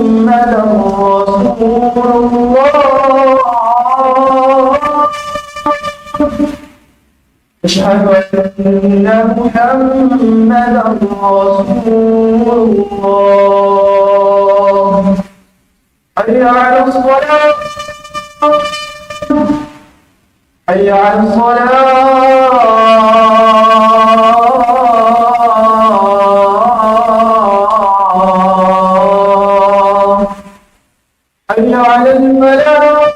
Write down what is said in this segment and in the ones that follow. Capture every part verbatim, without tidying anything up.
محمدا رسول الله. أشهد أن محمدا رسول الله. حي على الصلاة. حي على الصلاة. حي على الفلاح.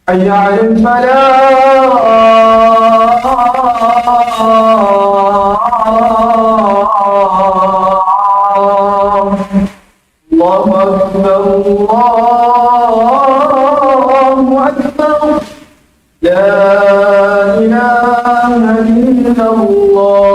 حي على الفلاح. الله أكبر، الله أكبر. لا إله إلا الله.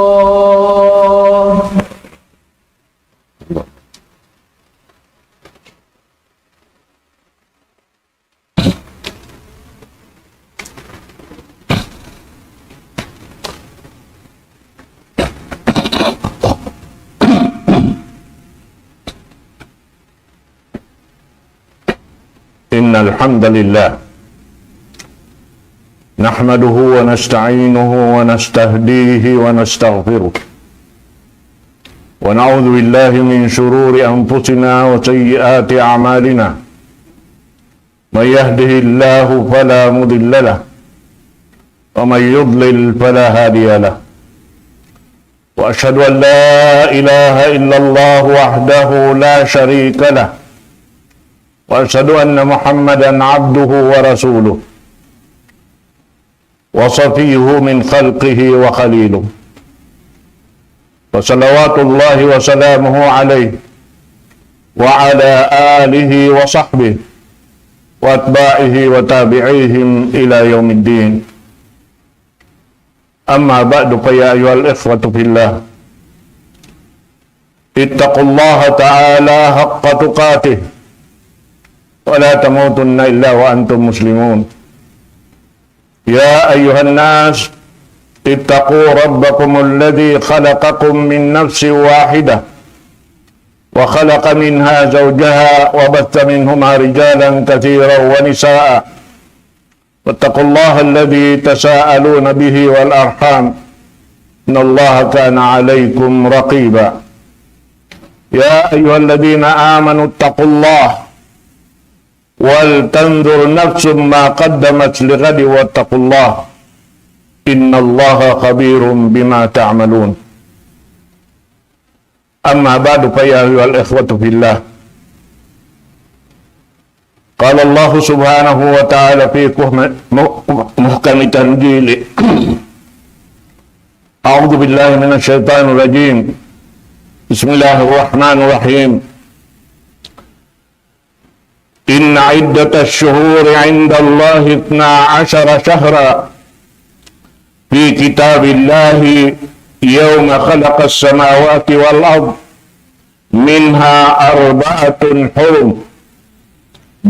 إن الحمد لله نحمده ونستعينه ونستهديه ونستغفره، ونعوذ بالله من شرور أنفسنا وسيئات أعمالنا. من يهده الله فلا مضل له، ومن يضلل فلا هادي له. وأشهد أن لا إله إلا الله وحده لا شريك له، وأشهد أن محمدا عبده ورسوله، وصفيه من خلقه وخليله، فصلوات الله وسلامه عليه وعلى آله وصحبه وأتباعه وتابعيهم إلى يوم الدين. أما بعد، فيا أيها الإخوة في الله، اتقوا الله تعالى حق تقاته ولا تموتن إلا وأنتم مسلمون. يا أيها الناس، اتقوا ربكم الذي خلقكم من نفس واحدة وخلق منها زوجها وبث منهما رجالا كثيرا ونساء، واتقوا الله الذي تساءلون به والأرحام، إن الله كان عليكم رقيبا. يا أيها الذين آمنوا اتقوا الله ولتنظر نفس ما قدمت لغد واتقوا الله، إن الله خبير بما تعملون. أما بعد، فيا أيها الإخوة في الله، قال الله سبحانه وتعالى في كهم-، مح-، محكم تنزيله، أعوذ بالله من الشيطان الرجيم. بسم الله الرحمن الرحيم. إن عدة الشهور عند الله اثنا عشر شهرا في كتاب الله يوم خلق السماوات والأرض منها أربعة حرم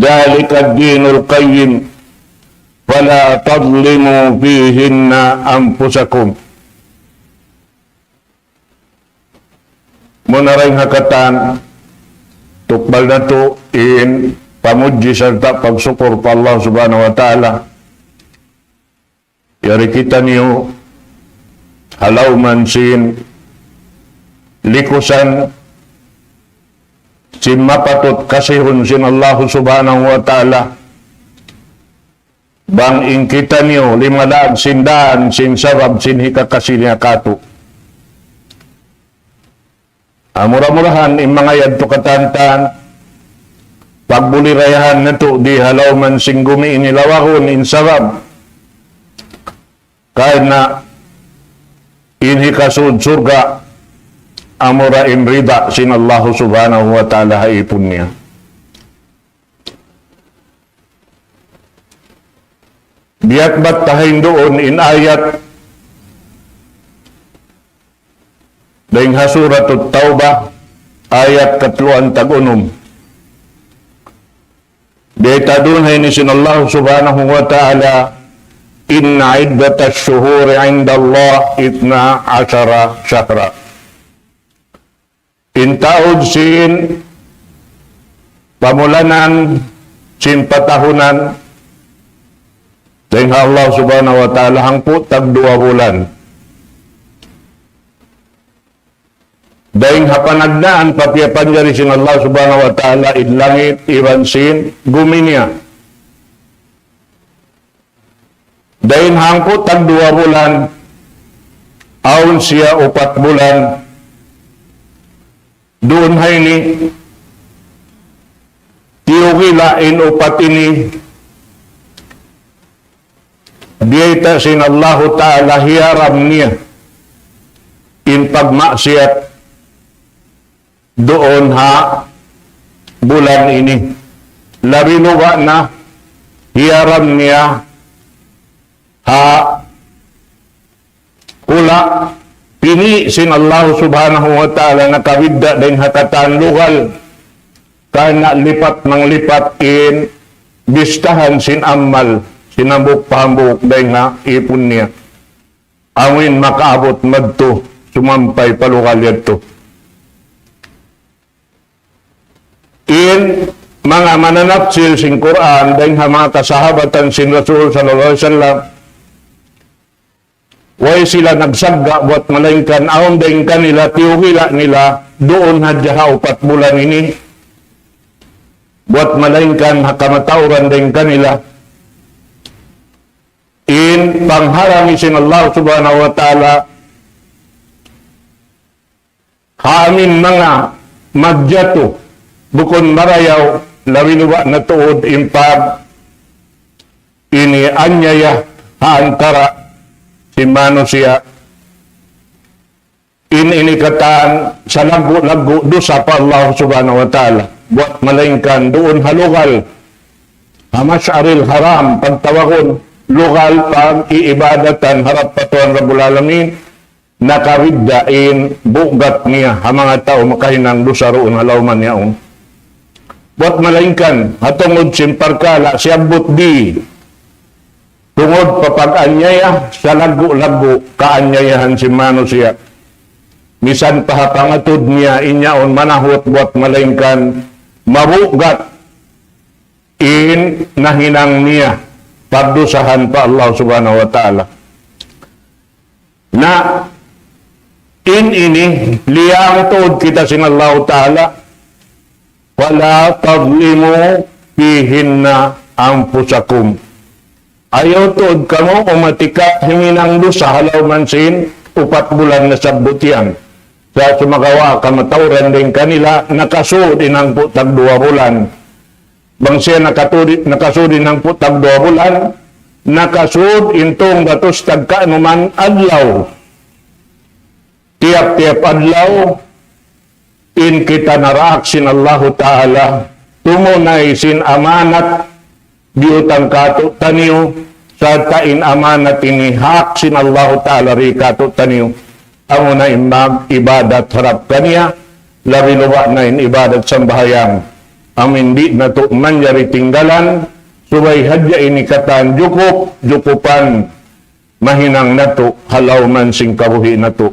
ذلك الدين القيم فلا تظلموا فيهن أنفسكم. Muna dayn ha katan, tukbal natu' in pamudji sarta' pagsukur pa Allah Subhanahu wa Ta'ala. Yari kitaniyu ha lawm sin likusan sin mapatut kasihun sin Allah Subhanahu wa Ta'ala. Bang in kitaniyu limalaag sin daan sin sabab sin hikakasi niya kātu'. Amura-murahan in manga yadtu katantan, pagbuli-rayahan natu' di ha lawm sin gumi ini lawagun in sabab. Karna' in hikasud surga' amura in rida sin Allah Subhanahu wa Ta'ala ha ipun niya. Biya' bat tahayn duun in ayat dayn ha Suratut Tawbah, ayat katluan tag-unum. Biyayta' duun ha ini sin Allah Subhanahu wa Ta'ala, إن عدة الشهور عند الله اثنا عشر شهرا. In taud sin pamulanan sin patahunan dayn ha Allah Subhanahu wa Ta'ala hangpu' tagduwa bulan. Dayn ha panagnaan pa piyapanjari sin Allah Subhanahu wa Ta'ala in langit iban sin gumi niya. Dayn hangpu' tagduwa bulan, awn siya upat bulan. Duun ha ini, tiyugila' in upat ini, biyayta' sin Allahu Ta'ala hiyaram niya in pagmaksiyat duun ha bulan ini. Labi luba' na hiyaram niya ha hula' pini' sin Allah Subhanahu wa Ta'ala nakabidda' dayn ha katan lugal, karna' lipat manglipat in bistahan sin amal sin hambuuk pa hambuuk dayn ha ipun niya. Amuin makaabut madtu sumampay pa lugal yadtu. In manga mananapsil sin Qur'an dayn ha manga kasahabatan sin Rasul sallallahu alayhi wasallam, way sila nagsagga' buat malaingkan awn dayn kanila tiyugila' nila duun hadja ha upat bulan ini, buat malaingkan ha kamatauran dayn kanila in panghalangi sin Allah Subhanahu wa Ta'ala ha amin manga magjatu, bukun marayaw, labi luba' na tuud in pag ini anyaya ha antara sin manusiya'. In ini katan salaggu'-laggu' dusa pa Allah Subhanahu wa Ta'ala. Buat malaingkan duun ha lugal, ha Mash'aril Haram, pagtawagun lugal pag-iibadatan harap pa Tuhan Rabbul Alamin, nakabidda' in bugat niya ha manga tau makahinang dusa duun ha lawm niya yaun. Buat malaingkan, ha tungud sin parkala' siyabbut di, tungud pa pag-anyaya, salaggu'-laggu' kaanyayahan sin manusiya'. Misan pa ha pangatud niya, in yaun manahut buat malaingkan mabugat in nahinang niya pagdusahan pa Allah Subhanahu wa Ta'ala. Na in ini, liyang tuud kita sin Allah Ta'ala, ولا تظلموا فيهن أنفسكم. Ayaw tuud kamu umatikap himinang dusa ha lawm sin upat bulan nasabbut yan. Sa' sumagawa' kamatauran dayn kanila, nakasud in hangpu' tagduwa bulan. Bang siya nakatudi-, nakasud in hangpu' tagduwa bulan, nakasud in tunggatus tagkaanuman adlaw. Tiyap-tiyap adlaw, in kita naraak sin Allahu Ta'ala, tumunay sin amanat, biyutang kātu'niyu, sarta' in amanat ini hak sin Allahu Ta'ala di kātu'niyu. Amuna in mag-ibadat harap kaniya, labi luba' na in ibadat sambahayang. Amu in di' natu' manjari tinggalan, subay hadja ini katan jukup, jukupan mahinang natu' ha lawm sin kabuhi' natu'.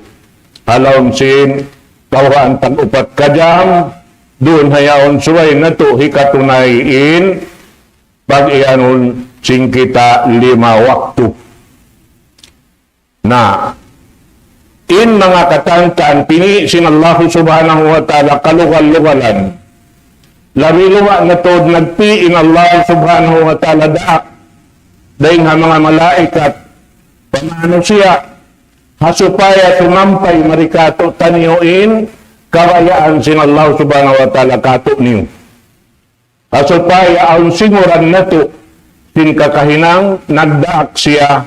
Ha lawm sin kawhaan tag-upat ka jam, duun ha yaun subay natu' hikatunay in pag-iyanun sin kita lima waktu. Na, in manga katan-katan pini' sin Allahu Subhanahu wa Ta'ala kalugal-lugalan. Labi luba' na tuud nagpi' in Allah Subhanahu wa Ta'ala daak dayn ha manga malaikat pa manusiya', ha supaya sumampay mari kātu'niyu in kabayaan sin Allah Subhanahu wa Ta'ala kātu'niyu. Ha supaya awn singuran natu' sin kakahinang nagdaak siya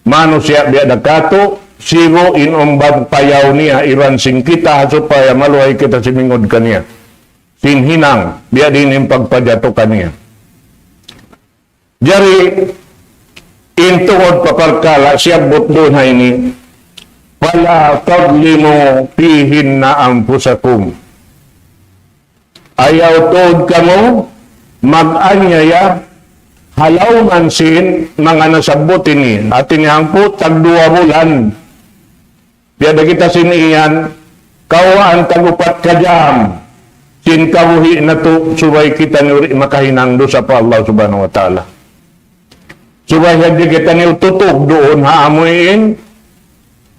manusiya' biya' da kātu', sibu' in umban payaw niya iban sin kita, ha supaya maluhay kita simingud kaniya sin hinang, biya' diin in pagpajatu kaniya. Jari, in tungud pa parkala' siyabbut duun ha ini, فلا تظلموا فيهن أنفسكم. Ayaw tuud kamu mag-anyaya ha lawm sin manga nasabbut ini. Hati niya hangpu' tagduwa bulan. Biya' da kita sin iyan, kawhaan tag-upat ka jam sin kabuhi' natu', subay kitaniyu di' makahinang dusa pa Allah Subhanahu wa Ta'ala. Subay hadja kitaniyu tutug duun ha amuin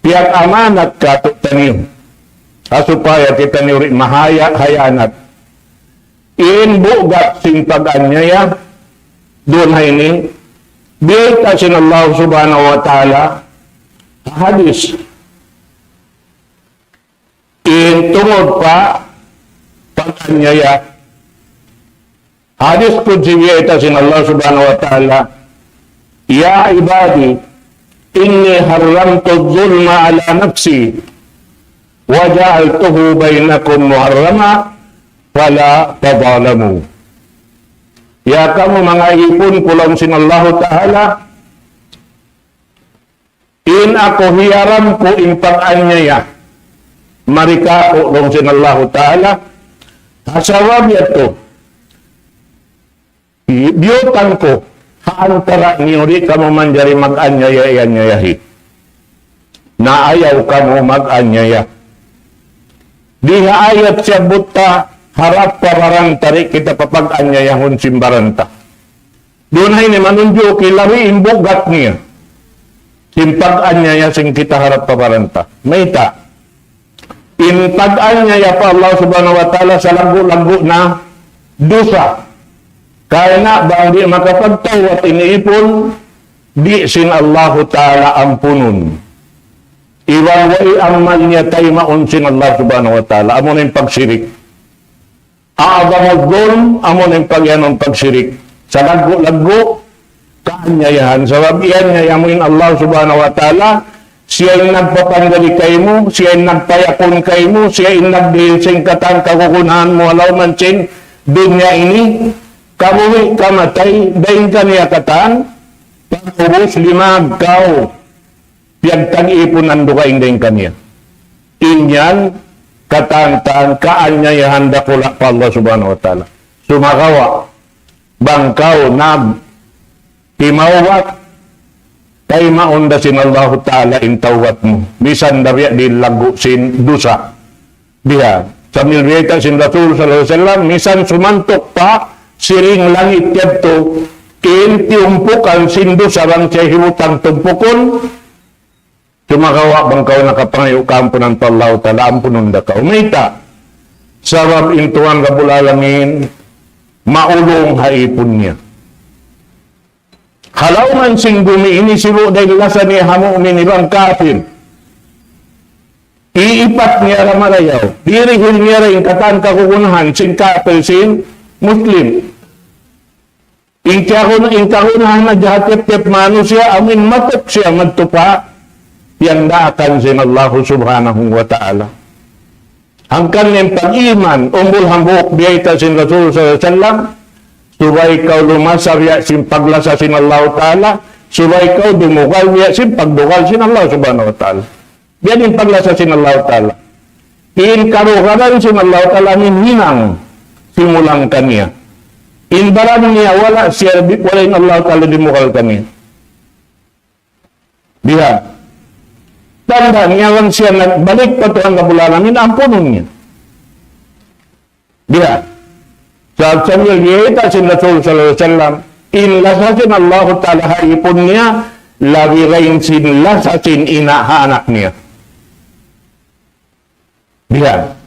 piyag-amanat katu'taniyu. Ha supaya kitaniyu di' mahaya-, hayanat. In bugat sin pag-anyaya, duun ha ini, biyayta' sin Allah Subhanahu wa Ta'ala, hadis. In tungud pa pag-anyaya. Hadis qudsi biyayta' sin Allah Subhanahu wa Ta'ala, يا عبادي إني حرمت الظلم على نفسي وجعلته بينكم محرما فلا تظالموا. Ya kamu manga īpun ku, laung sin Allahu Ta'ala, in aku hiyaram ku in pag-anyaya mari kāku', laung sin Allahu Ta'ala, ha sabab yadtu, i-, biyutang ku ha antara' niyu, di' kamu manjari mag-anyaya-anyayahi. Na ayaw kamu mag-anyaya. Di ha ayat siyabbut ta harap pa baran ta, di' kita papag-anyayahun sin baran ta. Duun ha ini manunjuki labi in bugat niya sin pag-anyaya sin kita harap pa baran ta. Mayta'? In pag-anyaya pa Allah Subhanahu wa Ta'ala salaggu'-laggu' na dusa. Karna' bang di' makapagtawbat in īpun, di' sin Allahu Ta'ala ampunun. Iban way amal niya taymaun sin Allah Subhanahu wa Ta'ala. Amuna in pagsirik. أعظم الظلم, amuna in pag-, yan in pagsirik. Salaggu'-laggu' kaanyayahan. Sabab iyanyayahan mu in Allah Subhanahu wa Ta'ala, siya in nagpapanjari kaymu, siya in nagpayakun kaymu, siya in nagdihil sin katan kagunahan mu ha lawm sin dunya ini, kabuhi' kamatay, dayn kaniya katan, pag'ubus limag kaw piyagtag-ipunan dugaing dayn kaniya. In yan, katan-katan, kaanyayahan dakula' pa Allah Subhanahu wa Ta'ala. Sumagawa', bang kaw nag-, timawbat, taymaun da sin Allahu Ta'ala in tawbat mu. Misan da biya' diin laggu' sin dusa. Biya', sambil biyayta' sin Rasul sallallahu alayhi wasallam, misan sumantuk pa siring langit yadtu, in tiyumpukan sin dusa bang siya hibutang tumpukun, sumagawa' bang kaw nakapangayu' kaampunan pa Allahu Ta'ala, ampunun da kaw. Mayta'? Sabab in Tuhan Rabbul Alamin, maulung ha īpun niya. Ha lawm sin gumi ini sibu' da in lasa niya ha mu'min iban kapil. Iipat niya ra marayaw. Dirihil niya ra in katan kagunahan sin kapil sin Muslim. In kagun-, in kagunahan na jahat tiyap-tiyap manusiya', amuin matuk siya madtu pa piyandaakan sin Allahu Subhanahu wa Ta'ala. Hangkan in pag-iman, umbul hambuuk biyayta' sin Rasul sallallahu alayhi wasallam, subay kaw lumasa biya' sin paglasa sin Allahu Ta'ala, subay kaw dumugal biya' sin pagdugal sin Allah Subhanahu wa Ta'ala. Biya' diin paglasa sin Allahu Ta'ala. In karugalan sin Allahu Ta'ala amuin hinang simulang kaniya. In baran niya wala' siya, wala' in Allahu Ta'ala dimugal kaniya. Biha'. Tanda' niya bang siya nagbalik pa Tuhan Rabbul Alamin, ampunun niya. Biha'. Sabab sambil biyayta' sin Rasul sallallahu alayhi wasallam, in lasa sin Allahu Ta'ala ha īpun niya, labi dayn sin lasa sin ina' ha anak niya. Biha'.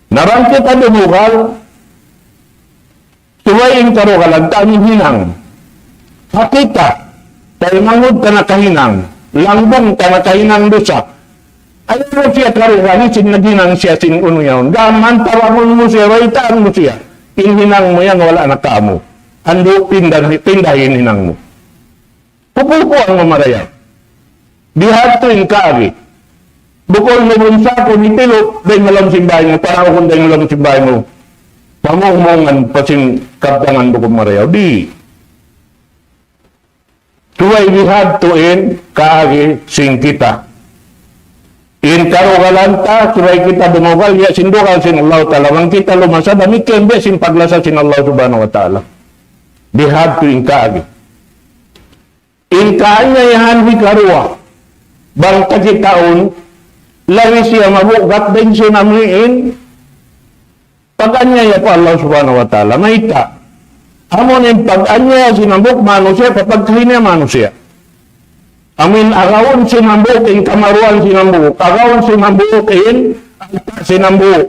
Na bang kita dumugal, subay in karugalan ta amuin hinang. Ha kita, taymanghud ta nakahinang, langbung ta nakahinang dusa. Ayaw mu siya karugali sin naghinang siya sin unu yaun. Gam man tawagun mu siya, baytaan mu siya. In hinang mu yan wala' na kaamu. Andu' pinda, pinda in hinang mu. Pupukuan mu marayaw. Bihadtu in kaagi. Bukun mu bunsa ku nitilu, dayn ha lawm sin bāy mu, panawgun dayn ha lawm sin bāy mu. Pamungmungan pa sin kabtangan bukun marayaw. Di'. Subay bihadtu in kaagi sin kita. In karugalan ta, subay kita dumugal, biya' sin dugal sin Allah Ta'ala. Bang kita lumasa, damikkiyan biya' sin paglasa sin Allah Subhanahu wa Ta'ala. Bihadtu in kaagi. In kaanyayahan hikaruwa, bang ta kitaun, labi siya mabugat dayn sin amuin pag-anyaya pa Allah Subhanahu wa Ta'ala. Mayta'? Amu in pag-anyaya sin hambuuk manusiya', papagkahi niya manusiya'. Amuin agawun sin hambuuk in kamaruan sin hambuuk, agawun sin hambuuk in alta' sin hambuuk.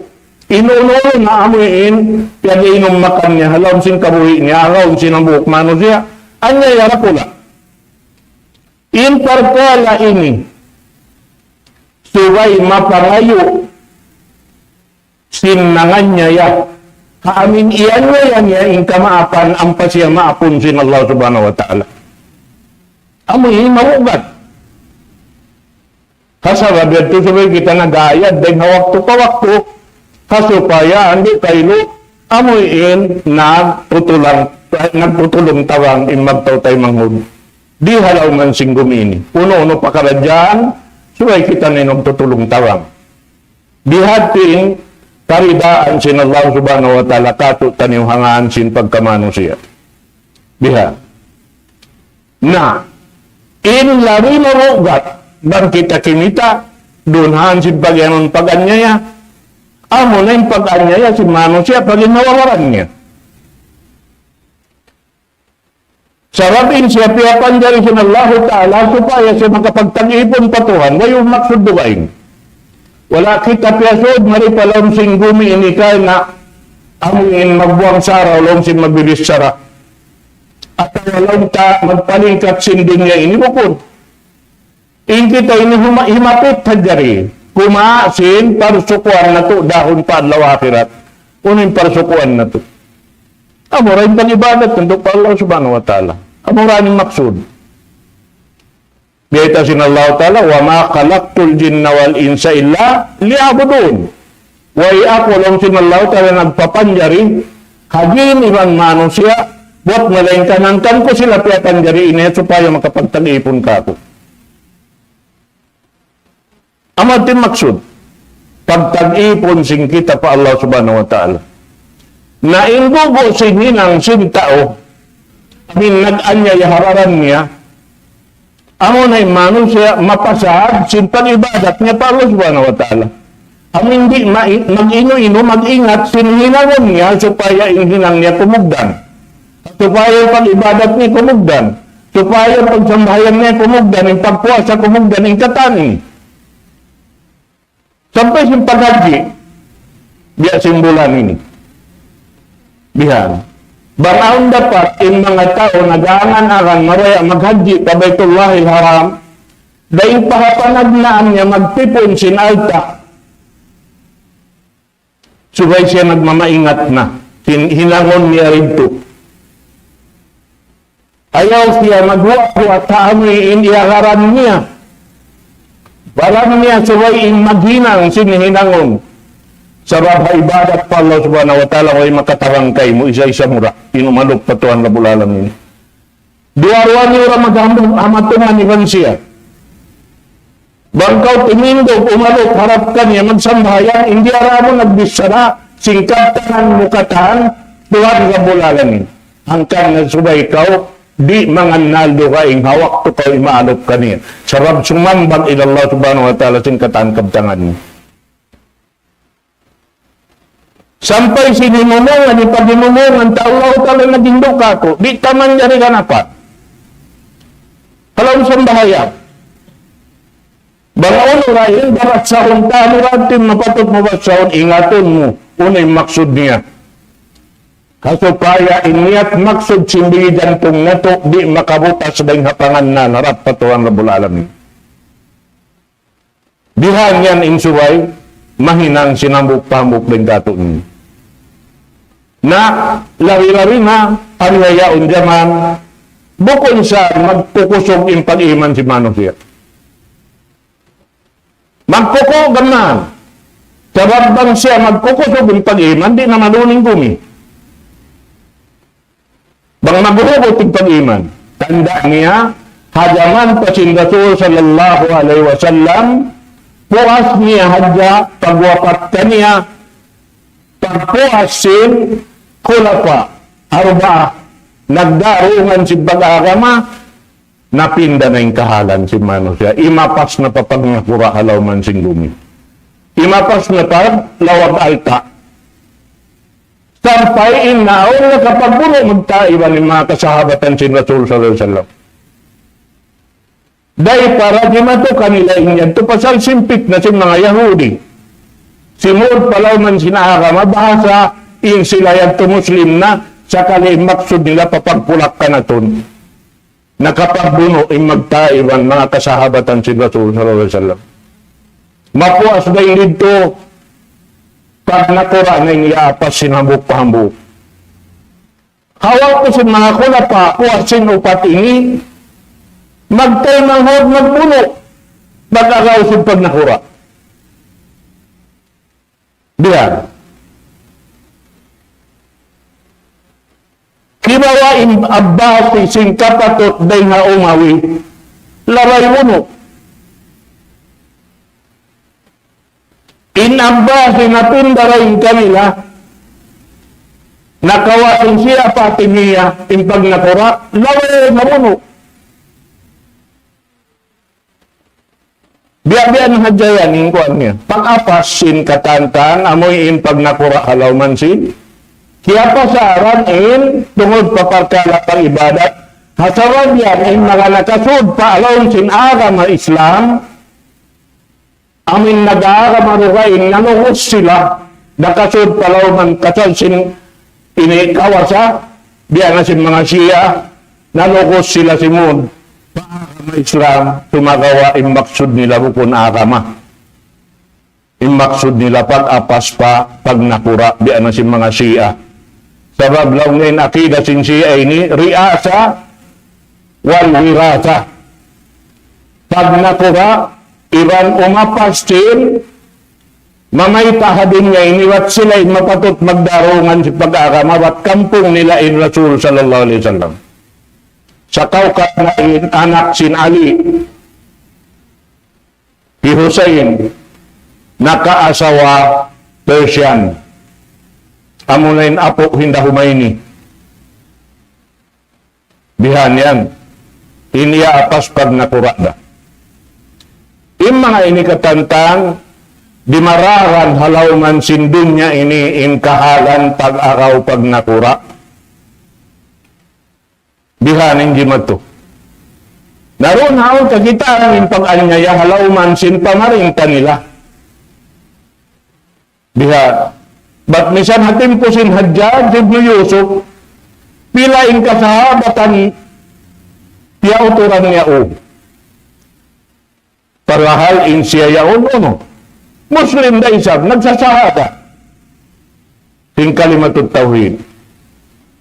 In unu-unu na amuin piyag-inum makan niya, ha lawm sin kabuhi' niya, agawun sin hambuuk manusiya', anyaya dakula'. In parkala' ini, subay mapangayu' sin nanganyaya, ha amuin iyanyaya niya in kamaapan, ampa siya maapun sin Allah Subhanahu wa Ta'ala. Amu ini mabugat. Ha sabab yadtu subay kita nag-aayad dayn ha waktu pa waktu, ha supaya andu' kailu, amuin nagtutulung, nagtutulung tabang in magtau taymanghud di ha lawm sin gumi ini. Unu-unu pakaradjaan, subay kita na in nagtutulung tabang. Biha' in karidaan sin Allah Subhanahu wa Ta'ala kātu'niyu ha ngān sin pagkamanusiya'. Biha'. Na, in labi mabugat, bang kita kimita', duun ha ngān sin pag-, pag-anyaya, amu na in pag-anyaya sin manusiya' pa ginhawa-baran niya. Sabab in siya piyapanjari sin Allahu Ta'ala supaya siya makapagtag-ipun pa Tuhan, way maksud dugaing. Wala' kita piyasud mari pa lawm sin gumi ini karna' amuin magbuwang sara, lawm sin magbilis sara. Atawa laung ta magpalingkat sin dunya ini, bukun. In kita ini huma-, himapit ha jari. Kumawa' sin parsukuan natu' dahun pa adlaw akhirat. Unu in parsukuan natu'? Amura in pag-ibadat natu' pa Allah Subhanahu wa Ta'ala. Amura in maksud. Biyayta' sin Allah Ta'ala, وما خلقت الجن والإنس إلا ليعبدون. Way aku, laung sin Allah Ta'ala, nagpapanjari ha jin iban manusiya', buwat malaingkan hangkan ku sila piyapanjari ini supaya makapagtag-ipun kāku'. Amu in maksud, pagtag-ipun sin kita pa Allah Subhanahu wa Ta'ala. Na in dugu' sin hinang sin tau, amuin nag-anyaya ha baran niya, amu na in manusiya' mapasad sin pag-ibadat niya pa Allah Subhanahu wa Ta'ala. Amuin di' ma-, mag-inu-inu, mag-ingat sin hinangun niya supaya in hinang niya kumugdan. Supaya pag-ibadat niya kumugdan. Supaya pagsambahayang niya kumugdan, in pagpuasa kumugdan, in katan ini. Sampay sin paghajji, biya' sin bulan ini. Bihan. Bang awn dapat in manga tau nag-aangan-angan mabaya' maghajji pa Baytullahil Haram, dayn pa ha panagnaan niya magtipun sin alta'. Subay siya nagmamaingat na sin hinangun niya didtu. Ayaw siya maghuwat-huwat ha amuin iyagaran niya. Baran niya subay in maghinang sin hinangun. Sabab ha ibadat pa Allah Subhanahu wa Ta'ala, way makatabang kaymu, isa-isa mu ra in umalup pa Tuhan Rabbul Alamin. Duwa-ruwa niyu ra maghambuuk ha matungan iban siya. Bang kaw timindug, umalup harap kaniya, magsambahayang, in diyara mu nagbichara sin kabtangan mu katan Tuhan Rabbul Alamin. Hangkan na subay kaw di' mangannal dugaing ha waktu kaw imaalup kaniya. Sabab sumambag ila Allah Subhanahu wa Ta'ala sin katan kabtangan mu. Sampay sin himumungan, in paghimumungan ta, Allahu Ta'ala, naghindu' kāku', di' ta manjari ganapan. Kalu sambahayang. Bang unu ra in basahun ta, unu ra in mapatut mu basahun, ingatun mu, unu in maksud niya. Ha supaya in niyat maksud sin bigi jantung natu', di' makabutas dayn ha pangannal harap pa Tuhan Rabbul Alamin. Bihan yan in subay mahinang sin hambuuk pa hambuuk dayn kātu' ini. Na labi-labi na, panihayaun jaman, bukun sa magkukusug in pag-iman sin manusiya'. Magkuku-, gam-, sabab bang siya magkukusug in pag-iman, di' na malun in gumi. Bang maghugut in pag-iman. Tanda' niya, ha jaman pa sin Rasul sallallahu alayhi wasallam, puas niya hadja pagwapat kaniya, pagpuas sin khulafa, arba'a, nagdarungan sin pag-agama, napinda na in kahalan sin manusiya'. Imapas na pa pagnakura' ha lawm sin gumi. Imapas na pa lawag alta'. Sampay in naawn nakapagbunu' magtaiban in manga kasahabatan sin Rasul sallallahu alayhi wasallam. Dayn para jimatu kanila in yadtu pasal sin pitna sin manga Yahudi. Simud pa lawm sin agama bahasa in sila yadtu Muslim na, sakali maksud nila papagpulak kanatun. Nakapagbunu' in magtaiban manga kasahabatan sin Rasul sallallahu alayhi wasallam. Mapuas dayn didtu, pagnakura' na in iyaapas sin hambuuk pa hambuuk. Hawal ku sin manga khulafa, puas sin upat ini, magtaymanghud magbunu', mag-agaw sin pagnakura'. Biya'. Kibawa in Abbasi sin kapatut dayn ha Umawi, labay bunu'. In Abbasi napinda dayn kanila, nakawa' sin Shia Fatimiyya, in pagnakura', labay mabunu'. Biya'-biya' na hadja yan in kuwan niya. Pag-apas sin katantan, amuin pagnakura' ha lawm sin kiyapasaran in tungud pa parkala' pag-ibadat. Ha sabab yan, in manga nakasud pa lawm sin agama Islam, amuin nag-agama dugaing, nalugus sila, nakasud pa lawm kasal sin ini kawasa, biya' na sin manga Shia, nalugus sila simud pa agama Islam, sumagawa' in maksud nila bukun agama. In maksud nila pag-apas pa, pagnakura', biya' na sin manga Shia. Sabab laung in akida sin Shia ini, riasa wal wirasa. Pagnakura', iban umapas sin mamayta' ha dunya ini, bat sila in mapatut magdarungan sin pag-agama, bat kampung nila in Rasul sallallahu alayhi wasallam. Sa' kawkab na in anak sin Ali, hi Hussein, nakaasawa Persian. Amuna in apu' hinda Humayni. Bihan yan. In iyaapas pagnakura' da. In manga ini katantan, dimararan ha lawm sin dunya ini in kahalan pag-agaw pagnakura'. Bihan in jimatu. Na duun ha awn kakitaan in pag-anyaya ha lawm sin pamarinta nila. Bihan. Bat misan ha timpu sin Hajjaj ibn Yusuf, pila in kasahabatan piyauturan niya u. Parahal in siya yaun unu. Muslim da isab, nagsasahada sin kalimatut tawhid.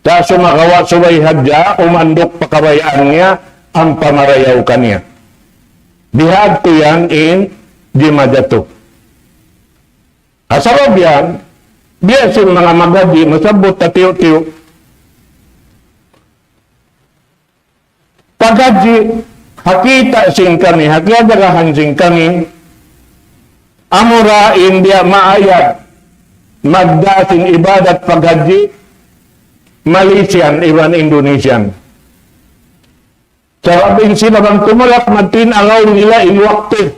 Sa' sumagawa' subay hadja, umanduk pa kabayaan niya, ampa marayaw kaniya. Bihadtu yan in jimajatu. Ha sabab yan, biya' sin manga maghajji, masabbut ta tiyu'-tiyu'. Paghajji, ha kita' sin kami, ha kiyajagahan sin kami, amura in biya' maayad, magdā sin ibadat paghajji, Malaysian, iban Indonesian. Sabab in sila bang tumulak madtu in agaw nila in waktu.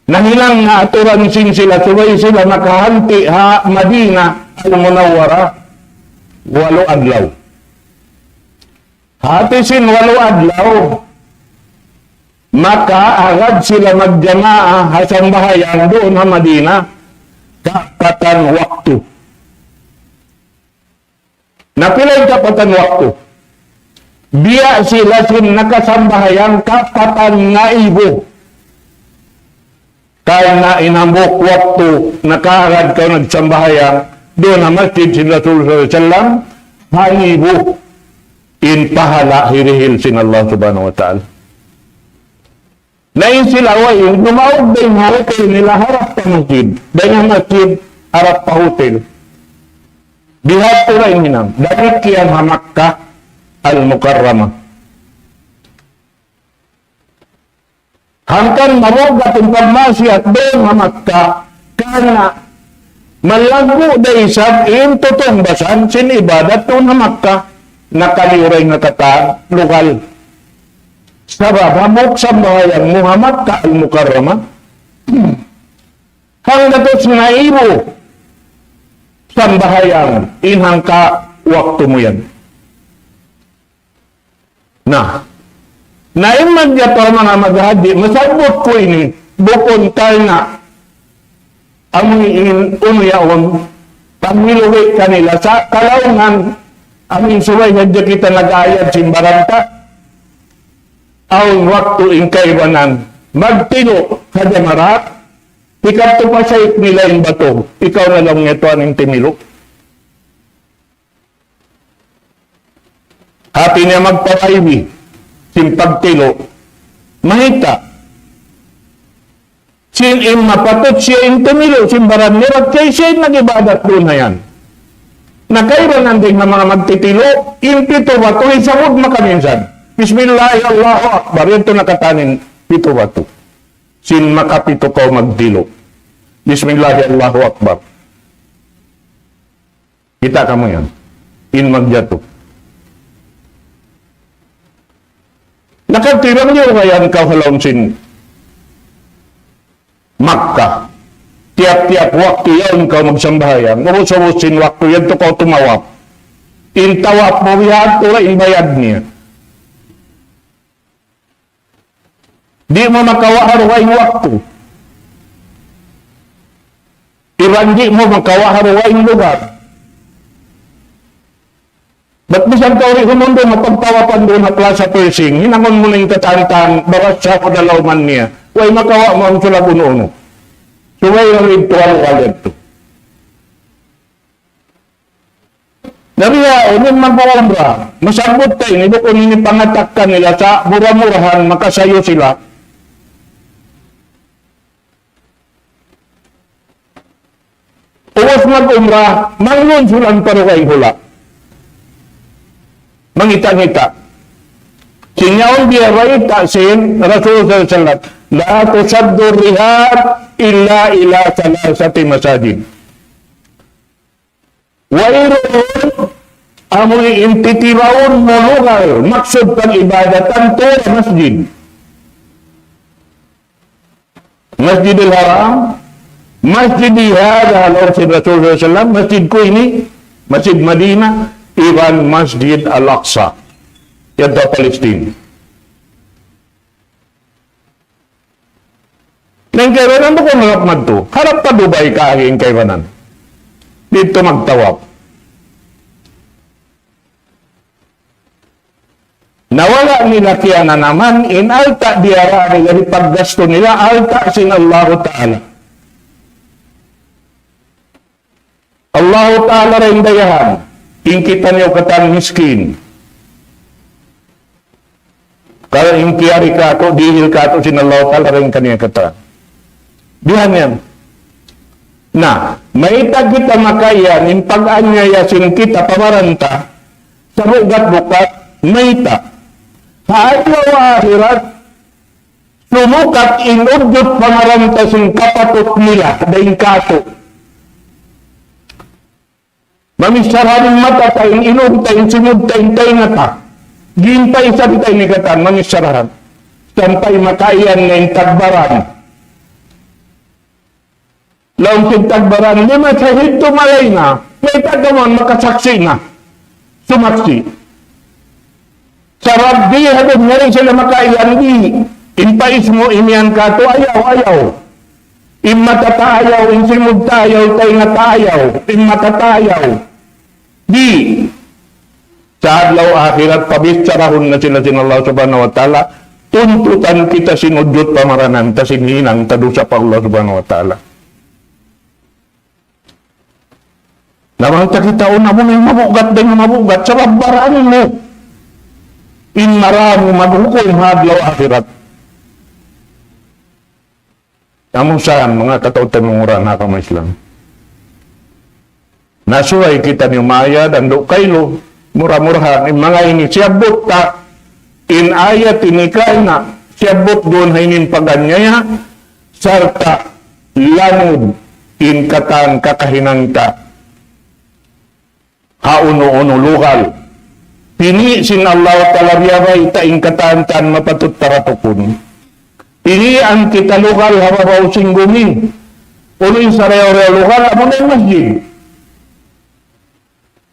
Nahinang na aturan sin sila subay sila makahanti ha Madinah Al-Munawwarah walu adlaw. Hati sin walu adlaw, maka agad sila magjamaa ha sambahayang duun ha Madinah, kapatan waktu. Na pila in kapatan waktu? Biya' sila sin nakasambahayang kapatan ngaibu. Karna' in hambuuk waktu nakaagad kaw nagsambahayang duun ha masjid sin Rasul sallallahu alayhi wasallam, hangibu in pahala' hirihil sin Allah subhanahu wa ta'ala. Na in sila way, dumaug dayn ha hotel nila harap pa masjid. Dayn ha masjid, harap pa hotel. Bihadtu da in hinang. Damikkiyan ha Makkah Al-Mukarramah. Hangkan mabugat in pagmaksiyat duun ha Makkah, karna' malaggu' da isab in tutungbasan sin ibadat duun ha Makkah, nakaliuray na katan lugal. Sabab hambuuk sambahayang mu ha Makkah Al-Mukarramah, hanggatus naibu sambahayang in hangka waktu mu yan. Na, na in magjatu manga maghaji, masabbut ku ini, bukun karna' amu in unu yaun, pagmiluwi kanila sa' kalaungan, amu in subay hadja kita nag-ayad sin baran ta, awn waktu in kaibanan, magtilu' ha jamarat, hikadtu pa site nila in batu, ikaw na laung niya tuwan in timilu'. Hati niya magpapaibi, sin pagtilu'. Mayta'? Sin in mapatut siya in tumilu', sin baran niya, bat kay siya in nag-ibadat duun ha yan. Na kaibanan dayn ha manga magtitilu', in pitu batu, isabut makaminsan. Bismillah, Allahu Akbar, yadtu na katan in pitu batu. Sin makapitu kaw magtilu'. Bismillah, Allahu Akbar. Kita' kamu yan. In magjatu. Nakatibang niyu kayan kaw ha lawm sin Makkah. Tiyap-tiyap waktu yaun kaw magsambahayang. Ubus-ubus sin waktu yadtu kaw tumawaf. In tawaf mu biya' ha yadtu ra in bayad niya. Di' mu makawa' ha dugaing waktu. Iban di' mu makawa' ha dugaing lugar. Bat misan kaw di' humundung ha pagtawapan duun ha Plaza Pershing, hinangun mu na in katan-katan, bagas sa ku dalawman niya. Way makawa' mu amu in sulag unu-unu. Subay ra in tuwan walit tu. Na bihaun in mag-umrah, masabbut ta ini, bukun ini pangatak kanila sa' mura-murahan makasayu sila. Ubus mag-umrah, manglunsulan pa dugaing hula'. Mangita'-ngita'. Sin yaun biyabayta' sin Rasul sallallahu alayhi wasallam, لا تشد الرحال إلا إلى ثلاثة مساجد. Wayruun amu in titibaun mu lugal, maksud pag-ibadatan, tū masjid. Masjidil Haram, Masjidi hadha, laung sin Rasul sallallahu alayhi wasallam, masjid ku ini, Masjid Madinah, iban Masjid Al-Aqsa. Yadtu ha Palestine. Na in kaibanan bukun harap madtu. Harap pa Dubai kaagi in kaibanan. Didtu magtawaf. Na wala' nila kiyananaman, in alta' diyara nila, hipaggastu nila, alta' sin Allahu Ta'ala. Allahu Ta'ala ra in dayahan, in kitaniyu katan miskin. Kal in kiyari katu', dihil katu' sin Allahu Ta'ala ra in kaniya katan. Bihan yan. Na, mayta' kita makaiyan, in pag-anyaya sin kita pa baran ta, sabugat-bugat, mayta'. Ha adlaw akhirat, sumukat in udjut pa baran ta sin kapatut nila, dayn katu'. Mamicharahan in mata ta, in ilung ta, in simud ta, in taynga ta. Gin pa isab ta ini katan, mamicharahan. Sampay makaiyan na in tagbaran. Laung sin tagbaran, لم شهدتم علينا. Mayta' kamu makasaksi' na. Sumaksi'. Sabab di' ha dunya ini sila makaiyan di'. In pais mu imiyan katu' ayaw, ayaw. In mata ta ayaw, in simud ta ayaw, taynga ta ayaw, in mata ta ayaw. Di'. Sa' adlaw akhirat, pabicharahun na sila sin Allah Subhanahu wa Ta'ala, tuntutan kita sin udjut pamaranan ta, sin hinang ta dusa pa Allah Subhanahu wa Ta'ala. Na bang ta kitaun amu na in mabugat dayn ha mabugat, sabab baran mu in maramu maghukum ha adlaw akhirat. Amu sa yan, manga kataw-taymanghuran ha agama Islam. Na subay kitaniyu mayad, andu' kailu, mura-murahan, in manga ini siyabbut ta, in ayat ini kayna, siyabbut duun ha ini in pag-anyaya, sarta' lamud in katan kakahinang ta. Ha unu-unu lugal. Pini' sin Allah Ta'ala biya' bayta' in katan-katan mapatut ta ra tukun. Pinian kita lugal ha babaw sin gumi. Unu in sarayaw-rayaw lugal, amuna in masjid.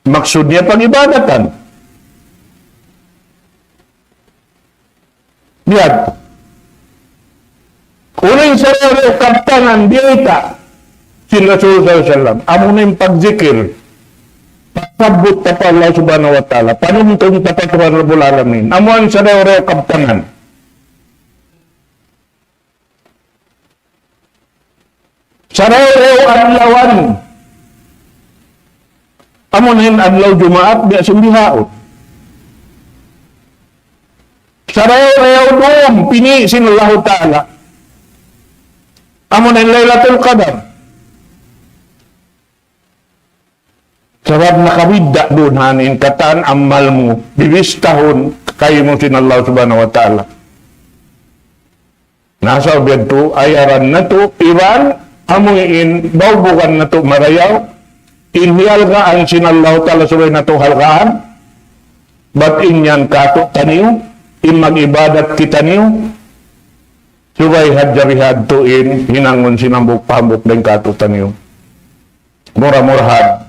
Maksud niya pag-ibadatan. Biya' hādtu. Unu in sarayaw-rayaw kabtangan, biyayta' sin Rasul sallallahu alayhi wasallam. Amuna in pagzikir. Pagsabbut ta pa Allah subhanahu wa ta'ala. Panumtum ta pa Tuhan Rabbul Alamin. Amuna in sarayaw-rayaw kabtangan. Sarayaw-rayaw adlawan. Amuna in adlaw Jumaat, biya' sin bihaun. Sarayaw-rayaw dum, pini' sin Allahu Ta'ala. Amuna in Laylatul Qadar. Sabab nakabidda' duun ha in katan amal mu, bibistahun kaymu sin Allah Subhanahu wa Ta'ala. Na sa' biya' hādtu, ayaran natu', iban amu in baubugan natu' marayaw, in hialgaan sin Allah Ta'ala subay natu' halgaan, bat in yan kātu'niyu, in mag-ibadat kitaniyu, subay hadja bihādtu in hinangun sin hambuuk pa hambuuk dayn kātu'niyu. Mura-murahan,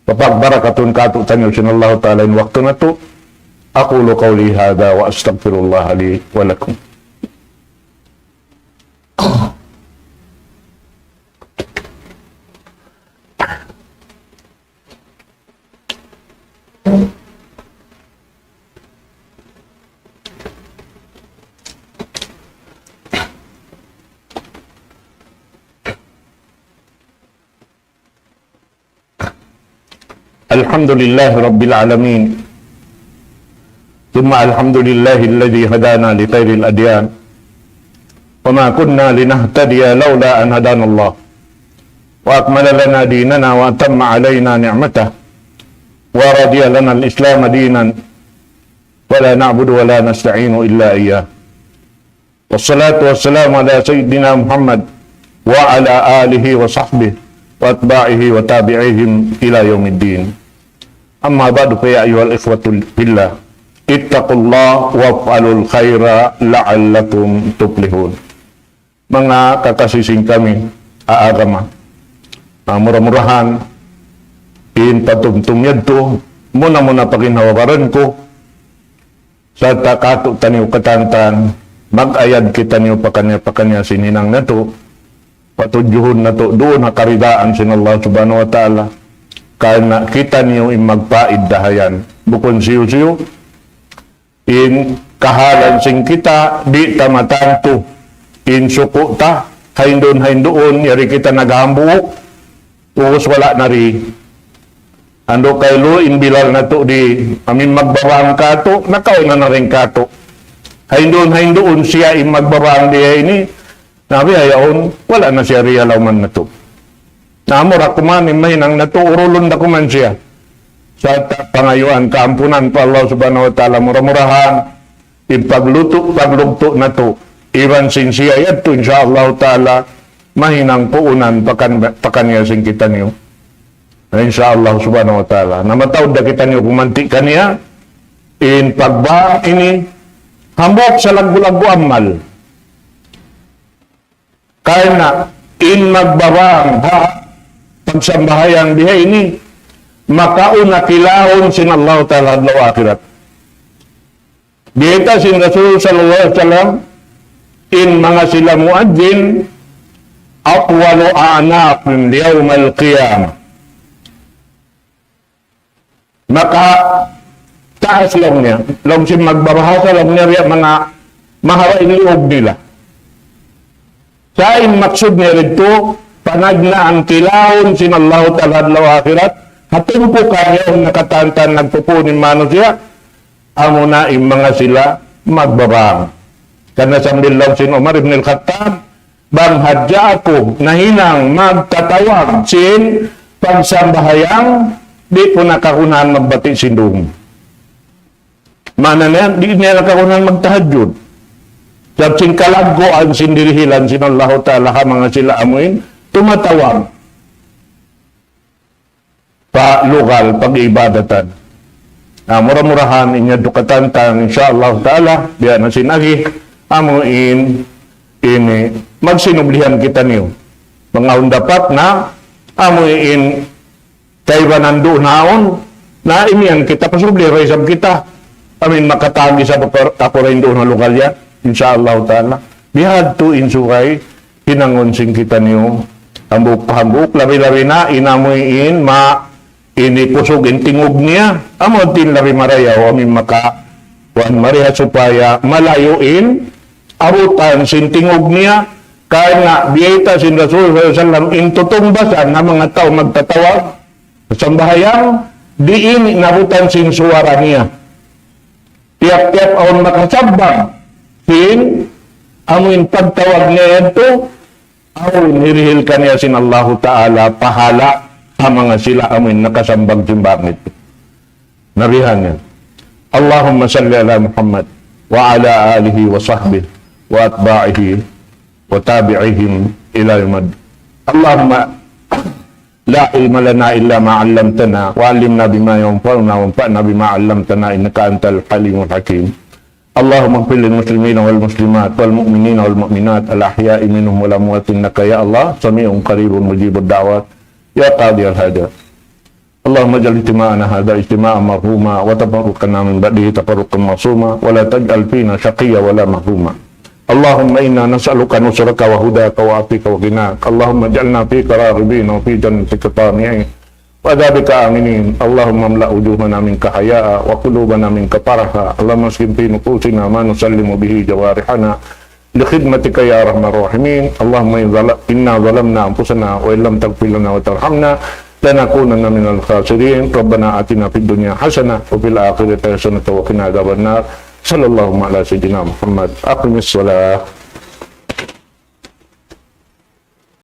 papagbarakatun kātu'niyu sin Allah Ta'ala in waktu natu'. أقول قولي هذا وأستغفر الله لي ولكم. الحمد لله رب العالمين. ثم الحمد لله الذي هدانا لخير الأديان. وما كنا لنهتدي لولا أن هدانا الله. وأكمل لنا ديننا وأتم علينا نعمته. ورضي لنا الإسلام دينا. ولا نعبد ولا نستعين إلا إياه. والصلاة والسلام على سيدنا محمد وعلى آله وصحبه وأتباعه وتابعيهم إلى يوم الدين. أما بعد، فيا أيها الإخوة في الله، اتقوا الله وافعلوا الخير لعلكم تفلحون. Manga kakasi sin kami ha agama. Ah, mura-murahan, in patumtum yadtu, muna-muna pa ginhawa-baran ku, sarta' kātu'niyu katantan, mag-ayad kitaniyu pakaniya-pakaniya sin hinang natu', patudjuhun natu' duun ha karidaan sin Allah Subhanahu wa Ta'ala, karna' kitaniyu in magpaidda ha yan. Bukun siyu-siyu, in kahalan sin kita, di' ta matantu, in suku' ta, hainduun-hainduun, yari kita naghambuuk, ubus wala' na di. Andu' kailu in bilal natu' di, amu in magbabang kātu', nakauna na dayn kātu'. Hainduun-hainduun siya in magbabang di ini, na bihaun, wala' na siya di ha lawm natu'. Na mura kuman in mahinang natu', urulun da kuman siya. Sarta' pangayuan kaampunan pa Allah Subhanahu wa Ta'ala, mura-murahan, in paglutu', paglugtu' natu', iban sin siya yadtu, insya Allah Ta'ala, mahinang puunan pakan-, pakaniya sin kitaniyu. Na insya Allah Subhanahu wa Ta'ala. Na mataud da kitaniyu pumanti' kaniya, in pagbang ini, hambuuk sa laggu'-laggu' amal. Karna' in magbabang ha pagsambahayang biha ini, makauna kilaun sin Allah Ta'ala adlaw akhirat. Biyayta' sin Rasul sallallahu alayhi wasallam, in manga sila muazzin, أطول أعناق يوم القيامة. Maka taas laung niya, laung sin magbabahasa laung niya, biya' manga mahaba' in liug nila. Sa' in maksud niya didtu, panagnaan kilaun sin Allahu Ta'ala adlaw akhirat, ha tumpukan yaun nakatantan nagpupuun in manusiya', amuna in manga sila magbabang. Karna' sambil laung sin Umar ibn al-Khattab, bang hadja aku nahinang magtatawag sin pagsambahayang, di' ku na kagunahan magbati' sin dum. Maana niya, di' niya na kagunahan magtahajjud. Sabab sin kalagguan sin dirihilan sin Allahu Ta'ala ha manga sila amuin tumatawag pa lugal pag-ibadatan. Na, mura-murahan, in yadtu katantan, insya Allah Ta'ala, biya' na sin agi, amu in, ini, magsinublihan kitaniyu. Manga awn dapat na, amu in kaibanan duun na awn, na imiyan kita pasubli ra isab kita. Amin makatagi sa' aku ra duun ha lugal yan, insya Allah ta'ala. Bihadtu in subay, hinangun sin kitaniyu, hambuuk pa hambuuk, labi-labi na, in amu in ma, ini pusug in tingug niya, amu in labi marayaw, amin maka, kuwan mari ha supaya, malayu' in, abutan sin tingug niya, karna' biyayta' sin Rasul sallallahu alayhi wasallam, in tutungbasan na manga tau magtatawag, sambahayang, diin in abutan sin suwara niya. Tiyap-tiyap awn makasambag sin amu in pagtawag niya yadtu, awn hirihil kaniya sin Allahu Ta'ala pahala' ha manga sila amu in nakasambag sin bangit. Nabihan niya. اللهم صل على محمد وعلى آله وصحبه وأتباعه وتابعيهم إلى يوم الدين. اللهم لا علم لنا إلا ما علمتنا وعلمنا بما ينفعنا وانفعنا بما علمتنا إنك أنت العليم الحكيم. اللهم اغفر للمسلمين والمسلمات والمؤمنين والمؤمنات الأحياء منهم والأموات إنك يا الله سميع قريب مجيب الدعوات يا قاضي الحاجات. اللهم اجعل اجتماعنا هذا اجتماعا مرحوما وتفرقنا من بعده تفرقا معصوما ولا تجعل فينا شقيا ولا محروما. اللهم إنا نسألك نصرك وهداك وعفوك وغناك. اللهم اجعلنا فيك راغبين وفي جنتك طامعين وعذابك آمنين. اللهم املأ وجوهنا منك حياء وقلوبنا منك فرحا. اللهم اسكن في نفوسنا ما نسلم به جوارحنا لخدمتك يا أرحم الراحمين. اللهم إن ظل-، إنا ظلمنا أنفسنا وإن لم تغفر لنا وترحمنا لنكونن من الخاسرين. ربنا آتنا في الدنيا حسنة وفي الآخرة حسنة وقنا عذاب النار. صلى الله على سيدنا محمد. أقم الصلاة.